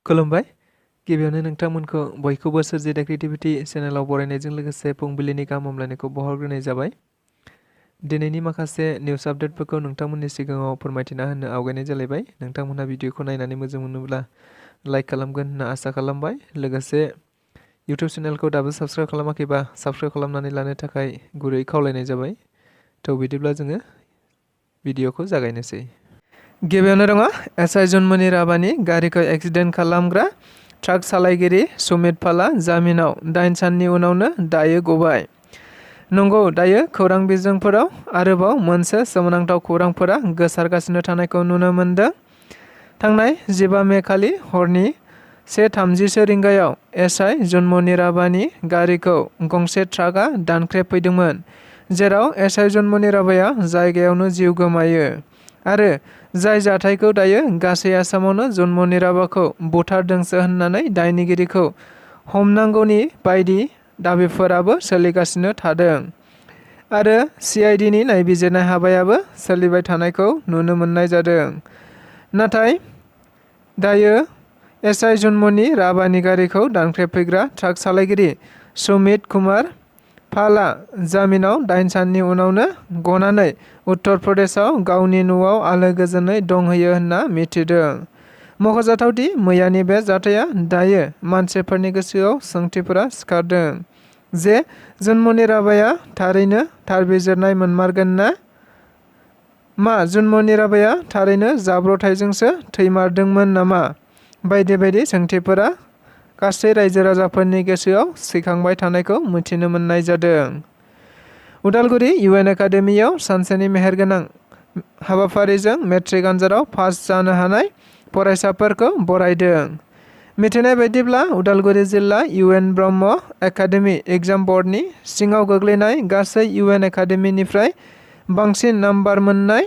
खुलुमबाय गिबियावनो नोंथांमोनखौ बयखौबो सोरजिदा क्रिएटिभिटी चेनेलाव बरायनायजों लोगोसे फुंबिलिनि गाहाम हामलायनायखौ बावहरग्रोनाय जाबाय। दिनैनि माखासे निउस आपडेटफोरखौ नोंथांमोननि सिगाङाव फोरमायथिना होनो आवगायनाय जालायबाय। नोंथांमोनहा भिडिअखौ नायनानै मोजां मोनोब्ला लाइक खालामगोन होनना आसा खालामबाय। लोगोसे इउटिउब चेनेलखौ दाबो साबस्क्राइब खालामाखैबा साबस्क्राइब खालामनानै लानो थाखाय गुरै खावलायनाय जाबाय। थ' बिदिब्ला जोङो भिडिअखौ जागायनोसै। गिबियावनो दङ एसआइ जन्मनि राबानि गारिखौ एक्सिडेन्ट खालामग्रा ट्राक सालायगिरि सुमित पालआ जामिनाव 8 साननि उनावनो दायो गबाय। नंगौ, दायो खौरां बिजोंफोराव आरोबाव मोनसे सोमोनांथाव खौरांफोरा गोसारगासिनो थानायखौ नुनो मोन्दों। थांनाय 15 मे खालि हरनि 1:30 रिंगायाव एसआइ जन्मनि राबानि गारिखौ गंसे ट्राकआ दानख्रेबफैदोंमोन, जेराव एसआइ जन्मनि राबाया जायगायावनो जिउ गोमायो। आरो जाय जाथायखौ दायो गासै आसामावनो जन्मनि राबाखौ बुथारदोंसो होननानै दायनिगिरिखौ हमनांगौनि बायदि दाबिफोराबो सोलिगासिनो थादों। आरो सिआइडिनि नायबिजिरनाय हाबायाबो सोलिबाय थानायखौ नुनो मोननाय जादों। नाथाय दायो एसआइ जन्मनि राबानि गारिखौ दानख्रेबफैग्रा ट्राक सालायगिरि सुमित कुमार पालआ जामिनाव 8 साननि उनावनो गनानै उत्तर प्रदेशआव गावनि न'आव आलो गोजोनै दंहैयो होनना मिथिदों। मख'जाथावदि मैयानि बे जाथाया दायो मानसिफोरनि गोसोआव सोंथिफोरा सिखारदों जे जन्मनि राबाया थारैनो थार बिजिरनाय मोनमारगोन ना? मा जन्मनि राबाया थारैनो जाब्रबथायजोंसो थैमारदोंमोन नामा? बायदि बायदि सोंथिफोरा गासै रायजो राजाफोरनि गोसोआव सिखांबाय थानायखौ मिथिनो मोननाय जादों। उदालगुरि इउएन एकाडेमियाव सानसेनि मेहेरगोनां हाबाफारिजों मेट्रिक आनजादाव पास जानो हानाय फरायसाफोरखौ बरायदों। मिथिनाय बायदिब्ला उदालगुरि जिल्ला इउएन ब्रह्म एकाडेमि एग्जाम बर्डनि सिङाव गोग्लैनाय गासै इउएन एकाडेमिनिफ्राय बांसिन नाम्बार मोननाय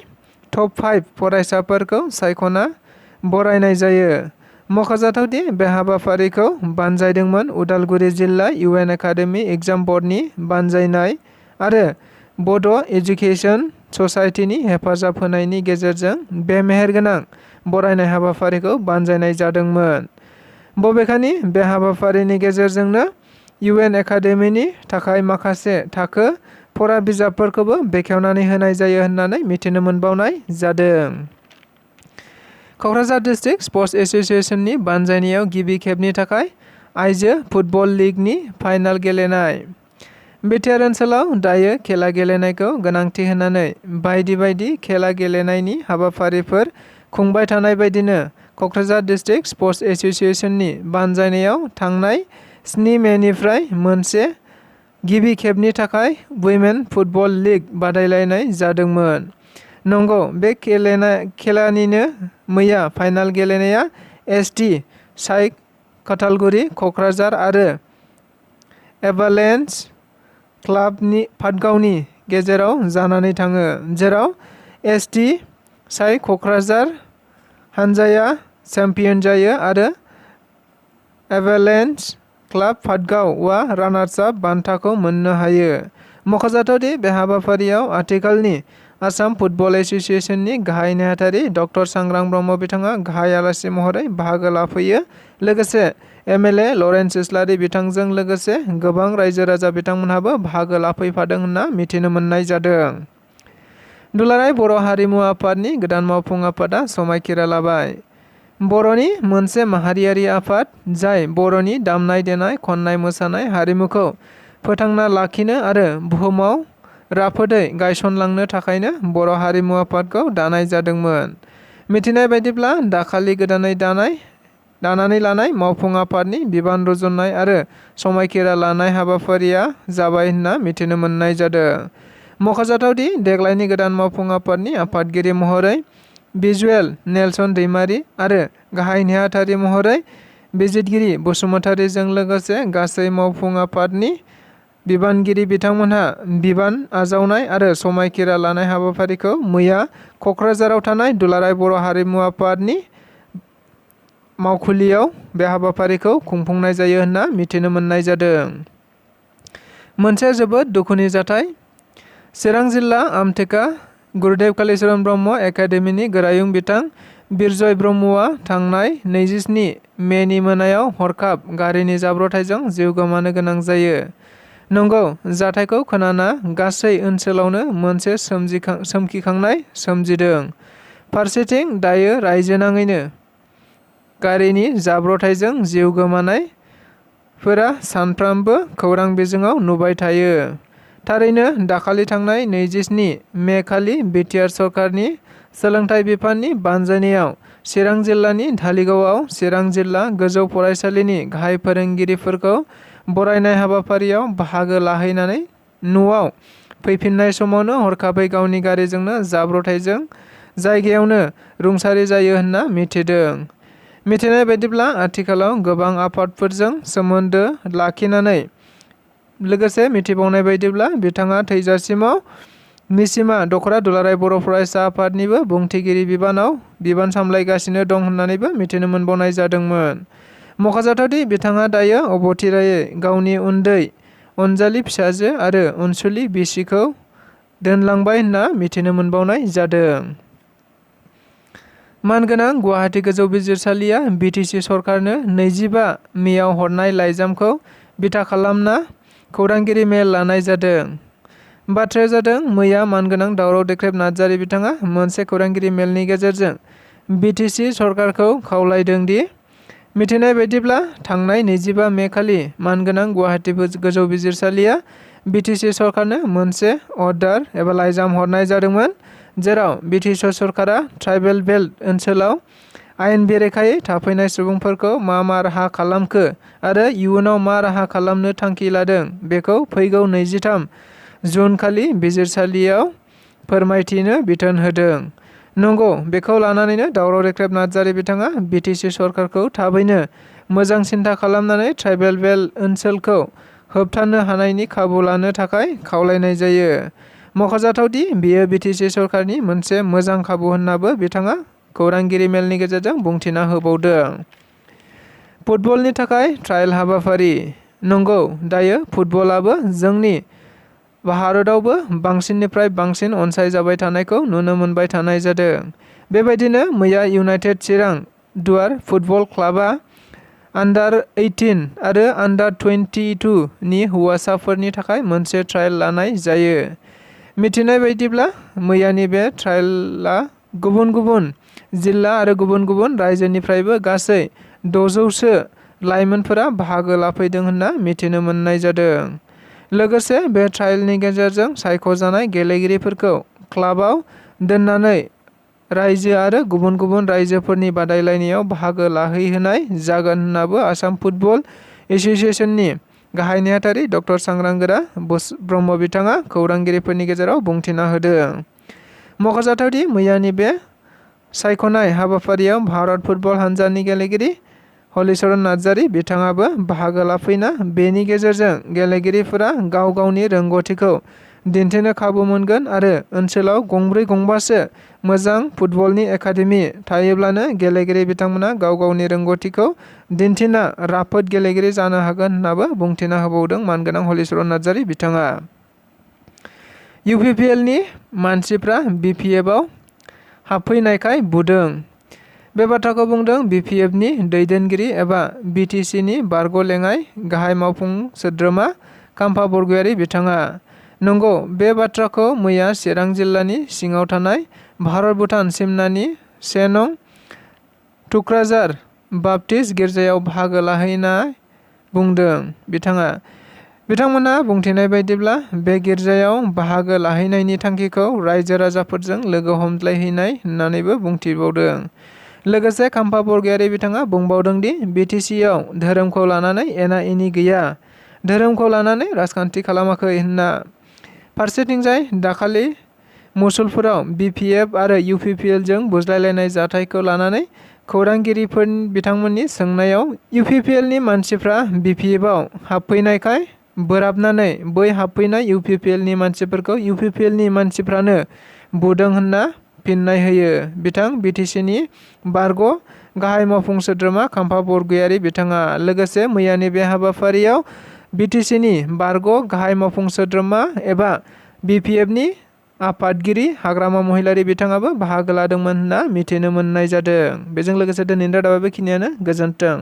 टप 5 फरायसाफोरखौ सायख'ना बरायनाय जायो। मख'जाथावदि बे हाबाफारिखौ बानजायदोंमोन उदालगुरि जिल्ला इउएन एकाडेमि एग्जाम बर्डनि बानजायनाय आरो बड' एजुकेशन ससाइटिनि हेफाजाब होनायनि गेजेरजों बे मेहेरगोनां बरायनाय हाबाफारिखौ बानजायनाय जादोंमोन। बबेखानि बे हाबाफारिनि गेजेरजोंनो इउएन एकाडेमिनि थाखाय माखासे थाखो फरा बिजाबफोरखौबो बेखेवनानै होनाय जायो होननानै मिथिनो मोनबावनाय जादों। क'क्राझार डिस्ट्रिक्ट स्पर्ट्स एस'सिएशननि बानजायनायाव गिबि खेबनि थाखाय आइजो फुटबल लीगनि फाइनाल गेलेनाय। बिटिआर ओनसोलाव दायो खेला गेलेनायखौ गोनांथि होनानै बायदि बायदि खेला गेलेनायनि हाबाफारिफोर खुंबाय थानाय बायदिनो क'क्राझार डिस्ट्रिक्ट स्पर्ट्स एस'सिएशननि बानजायनायाव थांनाय 7 मेनिफ्राय मोनसे गिबि खेबनि थाखाय वुमेन फुटबल लीग बादायलायनाय जादोंमोन। नंगौ, बे खेलानिनो मैया फाइनाल गेलेनाया एसटि साइ खाथालगुरि क'क्राझार आरो एभालेन्स क्लाब पाटगावनि गेजेराव जानानै थाङो, जेराव एसटि साइ क'क्राझार हानजाया चेम्पियन जायो आरो एभालेन्स क्लाब पाटगावआ रानार्स आप बान्थाखौ मोननो हायो। मख'जाथावदि बे हाबाफारियाव आथिखालनि आसाम फुटबल एस'सिएशननि गाहाय नेहाथारि डक्टर सांग्रां ब्रह्म बिथाङा गाहाय आलासि महरै बाहागो लाफैयो। लोगोसे एमएलए लरेन्स इस्लारि बिथांजों लोगोसे गोबां रायजो राजा बिथांमोनहाबो बाहागो लाफैफादों होनना मिथिनो मोननाय जादों। दुलाराय बर' हारिमु आफादनि गोदान मावफुं आफादा समायखिरा लाबाय। बर'नि मोनसे माहारियारि आफाद जाय बर'नि दामनाय देनाय खननाय मोसानाय हारिमुखौ फोथांना लाखिनो आरो बुहुमाव राफोदै गायसनलांनो थाखायनो बर' हारिमु आफादखौ दानाय जादोंमोन। मिथिनाय बायदिब्ला दाखालि गोदानै दानानै लानाय मावफुं आफादनि बिबान रुजुननाय आरो समायखिरा लानाय हाबाफारिया जाबाय होनना मिथिनो मोननाय जादों। मख'जाथावदि देग्लायनि गोदान मावफुं आफादनि आफादगिरि महरै भिजुएल नेलसन दैमारि आरो गाहाय नेहाथारि महरै बिजितगिरि बसुमतारीजों लोगोसे गासै मावफुं आफादनि बिबानगिरि बिथांमोनहा बिबान आजावनाय आरो समायखिरा लानाय हाबाफारिखौ मैया क'क्राझाराव थानाय दुलाराय बर' हारिमु आफादनि मावखुलियाव बे हाबाफारिखौ खुंफुंनाय जायो होनना मिथिनो मोननाय जादों। मोनसे जोबोद दुखुनि जाथाय। चिरां जिल्ला आमटेका गुरुदेव कालिचरण ब्रह्म एकाडेमिनि गोरायुं बिथां बरग'य ब्रह्मआ थांनाय 27 मेनि मोनायाव हरखाब गारिनि जाब्रबथायजों जिउ गोमानो गोनां जायो। नंगौ, जाथायखौ खोनाना गासै ओनसोलावनो मोनसे सोमखिखांनाय सोमजिदों। फारसेथिं दायो रायजोनाङैनो गारिनि जाब्रबथायजों जिउ गोमानायफोरा सानफ्रोमबो खौरां बिजोङाव नुबाय थायो। थारैनो दाखालि थांनाय 27 मे खालि बिटिआर सरकारनि सोलोंथाइ बिफाननि बानजायनायाव चिरां जिल्लानि धालिगावआव चिरां जिल्ला गोजौ फरायसालिनि गाहाय फोरोंगिरिफोरखौ बरायनाय हाबाफारियाव बाहागो लाहैनानै न'आव फैफिननाय समावनो हरखाबै गावनि गारिजोंनो जाब्रबथायजों जायगायावनो रुंसारि जायो होनना मिथिदों। मिथिनाय बायदिब्ला आथिखालाव गोबां आफादफोरजों सोमोन्दो लाखिनानै लोगोसे मिथिबावनाय बायदिब्ला बिथाङा थैजासिमाव मिसिमा दख'रा दुलाराय बर' फरायसा आफादनिबो बुंथिगिरि बिबान सामलायगासिनो दं होननानैबो मिथिनो मोनबावनाय जादोंमोन। मख'जाथावदि बिथाङा दायो अबथिरायै गावनि उन्दै अनजालि फिसाजो आरो अनसुलि बिसिखौ दोनलांबाय होनना मिथिनो मोनबावनाय जादों। मानगोनां गुवाहाटी गोजौ बिजिरसालिया बिटिसि सरकारनो 25 मेआव हरनाय लाइजामखौ बिथा खालामना खौरांगिरि मेल लानाय जादों। बाथ्राया जादों, मैया मानगोनां दावराव देख्रेब नार्जारि बिथाङा मोनसे खौरांगिरि मेलनि गेजेरजों बिटिसि सरकारखौ खावलायदों दि मिथिनाय बायदिब्ला थांनाय 25 मे खालि मानगोनां गुवाहाटी गोजौ बिजिरसालिया बिटिसि सरकारनो मोनसे अर्डार एबा लाइजाम हरनाय जादोंमोन, जेराव बिटिसि सरकारा ट्राइबेल बेल्ट ओनसोलाव आयेन बेरेखायै थाफैनाय सुबुंफोरखौ मा राहा खालामखो आरो इयुनाव मा राहा खालामनो थांखि लादों बेखौ फैगौ 23 जुन खालि बिजिरसालियाव फोरमायथिनो बिथोन होदों। नंगौ, बेखौ लानानैनो दावराव देख्रेब नार्जारि बिथाङा बिटिसि सरकारखौ थाबैनो मोजां सिन्था खालामनानै ट्राइबेल बेल्ट ओनसोलखौ होबथानो हानायनि खाबु लानो थाखाय खावलायनाय जायो। मख'जाथावदि बेयो बिटिसि सरकारनि मोनसे मोजां खाबु होननाबो बिथाङा खौरांगिरि मेलनि गेजेरजों बुंथिना होबावदों। फुटबलनि थाखाय ट्रायल हाबाफारि। नंगौ, दायो फुटबलाबो जोंनि भारतआवबो बांसिननिफ्राय बांसिन अनसायजाबाय थानायखौ नुनो मोनबाय थानाय जादों। बेबायदिनो मैया इउनाइटेड चिरां दुवार फुटबल क्लाबआ आन्डार-18 आरो आन्डार-22 नि हौवासाफोरनि थाखाय मोनसे ट्रायल लानाय जायो। मिथिनाय बायदिब्ला मैयानि बे ट्रायलआ गुबुन गुबुन जिल्ला आरो गुबुन गुबुन रायजोनिफ्रायबो गासै 600 सो लाइमोनफोरा बाहागो लाफैदों होनना मिथिनो मोननाय जादों। लोगोसे बे ट्रायलनि गेजेरजों सायख'जानाय गेलेगिरिफोरखौ क्लाबाव दोननानै रायजो आरो गुबुन गुबुन रायजोफोरनि बादायलायनायाव बाहागो लाहैहोनाय जागोन होननाबो आसाम फुटबल एस'सिएशननि गाहाय नेहाथारि ड सांग्रांगोरा ब्रह्म बिथाङा खौरांगिरिफोरनि गेजेराव बुंथिना होदों। मख'जाथावदि मैयानि बे सायख'नाय हाबाफारियाव भारत फुटबल हानजानि गेलेगिरि हलिचरन नार्जारि बिथाङाबो बाहागो लाफैना बेनि गेजेरजों गेलेगिरिफोरा गाव गावनि रोंग'थिखौ दिन्थिनो खाबु मोनगोन आरो ओनसोलाव 2-3सो मोजां फुटबलनि एकाडेमि थायोब्लानो गेलेगिरि बिथांमोना गाव गावनि रोंग'थिखौ दिन्थिना राफोद गेलेगिरि जानो हागोन होननाबो बुंथिना होबावदों मानगोनां हलिचरन नार्जारि बिथाङा। UPPLनि मानसिफ्रा BPFआव हाबफैनायखाय बुदों। बे बाथ्राखौ बुंदों BPFनि दैदेनगिरि एबा BTCनि बरग'य गाहाय मावफुं सोद्रोमा खाम्फा बरग'यारि बिथाङा। नंगौ, बे बाथ्राखौ मैया चिरां जिल्लानि सिङाव थानाय भारत-भुटान सिमनानि 1 नं थुक्राझार बाप्टिस्ट गिर्जायाव बाहागो लाहैनाय बुंदों बिथाङा। बिथांमोना बुंथिनाय बायदिब्ला बे गिर्जायाव बाहागो लाहैनायनि थांखिखौ रायजो राजाफोरजों लोगो हमज्लायहैनाय होननानैबो बुंथिबावदों। लोगोसे खाम्फा बरग'यारि बिथाङा बुंबावदों दि BTCआव धोरोमखौ लानानै एना-एनि गैया, धोरोमखौ लानानै राजखान्थि खालामाखै होनना। फारसेथिंजाय दाखालि मुसलपुराव BPF आरो UPPLजों बुज्लायलायनाय जाथायखौ लानानै खौरांगिरिफोर बिथांमोननि सोंनायाव UPPLनि मानसिफ्रा BPFआव हाबफैनायखाय बोराबनानै बै हाबफैनाय UPPLनि मानसिफोरखौ UPPLनि मानसिफ्रानो बुदों होनना फिननाय होयो बिथां BTCनि बरग' गाहाय मावफुं सोद्रोमा खाम्फा बरग'यारि बिथाङा। लोगोसे मैयानि बे हाबाफारियाव BTCनि बरग' गाहाय मावफुं सोद्रोमा एबा BPFनि आफादगिरि हाग्रामा महिलारि बिथाङाबो बाहागो लादोंमोन होनना मिथिनो मोननाय जादों। बेजों लोगोसे दिनैनि रादाबा बेखिनियानो। गोजोन्थों।